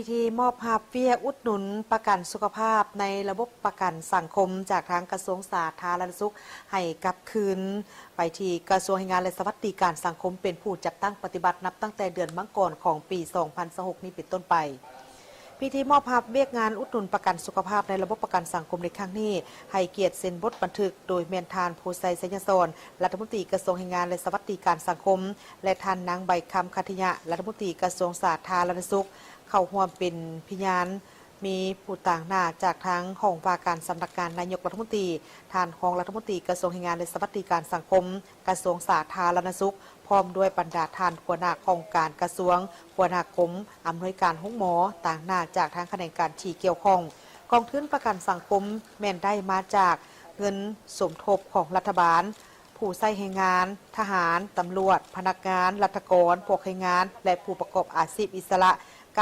ພິທີມອບຮັບວຽກອຸດໜູນປະກັນສຸຂະພາບໃນລະບົບປະກັນສັງຄົມຈາກທາງກະຊວງສາທາລະນະສຸກ ໃຫ້ກັບຄືນໄປທີ່ກະຊວງແຮງງານ ແລະ ສະຫວັດດີການສັງຄົມ ເປັນຜູ້ຈັດຕັ້ງປະຕິບັດ ນັບຕັ້ງແຕ່ເດືອນມັງກອນຂອງປີສອງພັນຊາວຫົກນີ້ເປັນຕົ້ນໄປ. ພິທີມອບຮັບວຽກງານອຸດໜູນປະກັນສຸຂະພາບໃນລະບົບປະກັນສັງຄົມໃນຄັ້ງນີ້ ໃຫ້ກຽດເຊັນບົດບັນທຶກໂດຍແມ່ນທ່ານ ພູໄຊ ໄຊຍະສອນ ລັດຖະມົນຕີກະຊວງແຮງງານ ແລະ ສະຫວັດດີການສັງຄົມ ແລະ ທ່ານ ນາງ ໃບຄຳ ຄັດທະຍະ ລັດຖະມົນຕີກະຊວງສາທາລະນະສຸກ ເຂົ້າຮ່ວມເປັນພະຍານ. ມີຜູ້ຕາງໜ້າຈາກທາງຫ້ອງວ່າການສຳນັກງານນາຍົກລັດຖະມົນຕີ, ທ່ານຮອງລັດຖະມົນຕີກະຊວງແຮງງານ ແລະ ສະຫວັດດີການສັງຄົມ, ກະຊວງສາທາລະນະສຸກ, ພ້ອມດ້ວຍບັນດາທ່ານຫົວໜ້າຫ້ອງການກະຊວງ, ຫົວໜ້າກົມ, ອຳນວຍການໂຮງໝໍ, ຕາງໜ້າຈາກທາງຂະແໜງການທີ່ກ່ຽວຂ້ອງ. ກອງທຶນປະກັນສັງຄົມແມ່ນໄດ້ມາຈາກເງິນສົມທົບຂອງລັດຖະບານ, ຜູ້ໃຊ້ແຮງງານ, ທະຫານ, ຕຳຫຼວດ, ພະນັກງານ, ລັດຖະກອນ, ພວກແຮງງານ ແລະ ຜູ້ປະກອບອາຊີບອິດສະຫຼະ.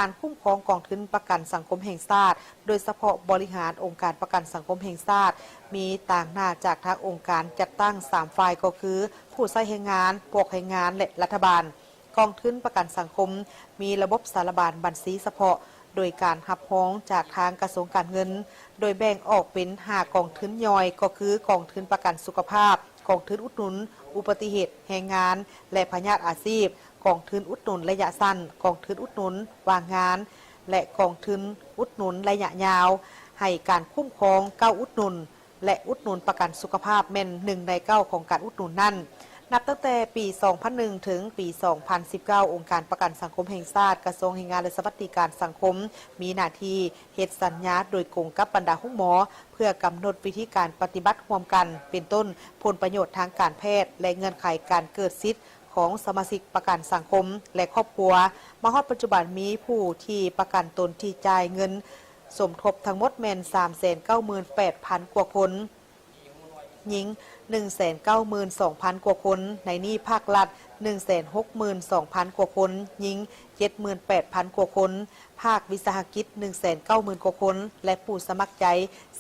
ການຄຸ້ມຄອງກອງທຶນປະກັນສັງຄົມແຫ່ງຊາດ, ໂດຍສະເພາະບໍລິຫານອົງການປະກັນສັງຄົມແຫ່ງຊາດ, ມີຕາງໜ້າຈາກທາງອົງການຈັດຕັ້ງສາມຝ່າຍ ກໍຄື ຜູ້ໃຊ້ແຮງງານ, ພວກແຮງງານ ແລະ ລັດຖະບານ. ກອງທຶນປະກັນສັງຄົມມີລະບົບສາລະບານບັນຊີສະເພາະ ໂດຍການຮັບຮອງຈາກທາງກະຊວງການເງິນ, ໂດຍແບ່ງອອກເປັນຫ້າກອງທຶນຍ່ອຍ ກໍຄື ກອງທຶນປະກັນສຸຂະພາບ, ກອງທຶນອຸດໜູນອຸບັດຕິເຫດແຮງງານ ແລະ ພະຍາດອາຊີບ, ກອງທຶນອຸດໜູນໄລຍະສັ້ນ, ກອງທຶນອຸດໜູນວ່າງງານ ແລະ ກອງທຶນອຸດໜູນໄລຍະຍາວ, ໃຫ້ການຄຸ້ມຄອງເກົ້າອຸດໜູນ ແລະ ອຸດໜູນປະກັນສຸຂະພາບແມ່ນໜຶ່ງໃນເກົ້າຂອງການອຸດໜູນນັ້ນ. ນັບຕັ້ງແຕ່ປີສອງພັນໜຶ່ງ ເຖິງປີສອງພັນສິບເກົ້າ ອົງການປະກັນສັງຄົມແຫ່ງຊາດ, ກະຊວງແຮງງານ ແລະ ສະຫວັດດີການສັງຄົມ ມີໜ້າທີ່ເຮັດສັນຍາໂດຍກົງກັບບັນດາໂຮງໝໍ ເພື່ອກຳນົດວິທີການປະຕິບັດຮ່ວມກັນ, ເປັນຕົ້ນ ຜົນປະໂຫຍດທາງການແພດ ແລະ ເງື່ອນໄຂການເກີດສິດຂອງສະມາຊິກປະກັນສັງຄົມ ແລະ ຄອບຄົວ. ມາຮອດປັດຈຸບັນມີຜູ້ທີ່ປະກັນຕົນທີ່ຈ່າຍເງິນ ສົມທົບທັງໝົດແມ່ນສາມແສນເກົ້າໝື່ນແປດພັນກວ່າຄົນ, ຍິງໜຶ່ງແສນເກົ້າໝື່ນສອງພັນກວ່າຄົນ, ໃນນີ້ພາກລັດໜຶ່ງແສນຫົກໝື່ນສອງພັນກວ່າຄົນ, ຍິງເຈັດໝື່ນແປດພັນກວ່າຄົນ, ພາກວິສາຫະກິດໜຶ່ງແສນເກົ້າໝື່ນກວ່າຄົນ ແລະ ຜູ້ສະໝັກໃຈ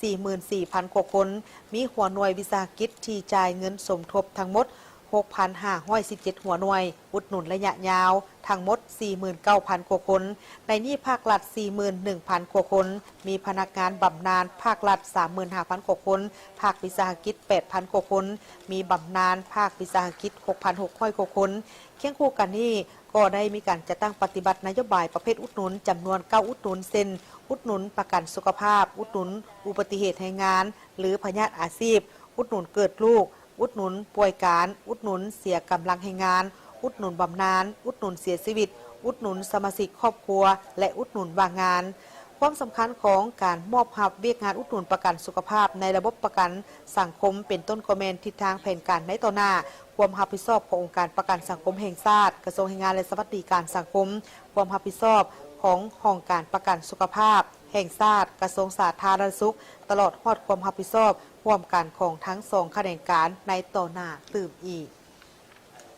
ສີ່ໝື່ນສີ່ພັນກວ່າຄົນ, ມີຫົວໜ່ວຍວິສາຫະກິດທີ່ຈ່າຍເງິນສົມທົບທັງໝົດຫົກພັນຫ້າຮ້ອຍສິບເຈັດຫົວໜ່ວຍ, ອຸດໜູນໄລຍະຍາວ ທັງໝົດສີ່ໝື່ນເກົ້າພັນກວ່າຄົນ, ໃນນີ້ພາກລັດສີ່ໝື່ນໜຶ່ງພັນກວ່າຄົນ, ມີພະນັກງານບຳນານພາກລັດສາມໝື່ນຫ້າພັນກວ່າຄົນ, ພາກວິສາຫະກິດແປດພັນກວ່າຄົນ, ມີບຳນານພາກວິສາຫະກິດຫົກພັນຫົກຮ້ອຍກວ່າຄົນ. ຄຽງຄູ່ກັນນີ້ ກໍໄດ້ມີການຈັດຕັ້ງປະຕິບັດນະໂຍບາຍປະເພດອຸດໜູນຈຳນວນເກົ້າອຸດໜູນ ເຊັ່ນ ອຸດໜູນປະກັນສຸຂະພາບ, ອຸດໜູນອຸບັດຕິເຫດແຮງງານ ຫຼື ພະຍາດອາຊີບ, ອຸດໜູນເກີດລູກ, ອຸດໜູນປ່ວຍການ, ອຸດໜູນເສຍກຳລັງແຮງງານ, ອຸດໜູນບຳນານ, ອຸດໜູນເສຍຊີວິດ, ອຸດໜູນສະມາຊິກຄອບຄົວ ແລະ ອຸດໜູນວ່າງງານ. ຄວາມສຳຄັນຂອງການມອບຮັບວຽກງານອຸດໜູນປະກັນສຸຂະພາບໃນລະບົບປະກັນສັງຄົມ ເປັນຕົ້ນກໍແມ່ນທິດທາງແຜນການໃນຕໍ່ໜ້າ, ຄວາມຮັບຜິດຊອບຂອງອົງການປະກັນສັງຄົມແຫ່ງຊາດ, ກະຊວງແຮງງານ ແລະ ສະຫວັດດີການສັງຄົມ, ຄວາມຮັບຜິດຊອບຂອງຫ້ອງການປະກັນສຸຂະພາບແຫ່ງຊາດ, ກະຊວງສາທາລະນະສຸກ, ຕະຫຼອດຮອດຄວາມຮັບຜິດຊອບຮ່ວມກັນຂອງທັງສອງຂະແໜງການໃນຕໍ່ໜ້າຕື່ມອີກ.